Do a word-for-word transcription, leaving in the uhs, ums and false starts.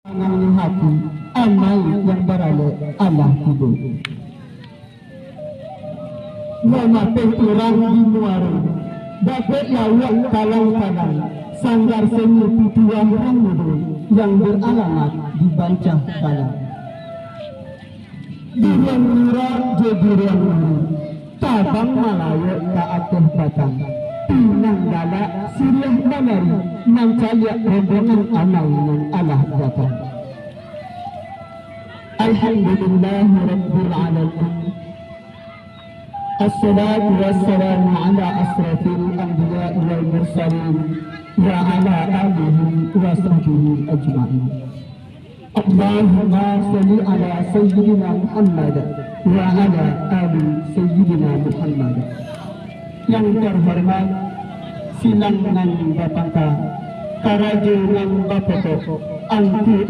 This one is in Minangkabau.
Tanangnyo hati, amai yang baralek alah tibo. Mamapeh urang di muaro, dapek lawak talang-talang, sanggar seni pituah urang mudo yang beralamat di Bancah Balang. Buruang murak jo buruang muru, tabang malayok ka ateh batang. Pinang galak siriah balari, mancaliak rombongan amai nan alah datang. Alhamdulillahirabbil alamin. Assalatu wassalamu ala asrafil anbiya wal mursalin, wa ala alihi wa sahbihi ajma'in. Allahumma salli ala Sayyidina Muhammad wa ala ali Sayyidina Muhammad. Yang terhormat, silang nan bapangka, karajo nan bapokok, Angku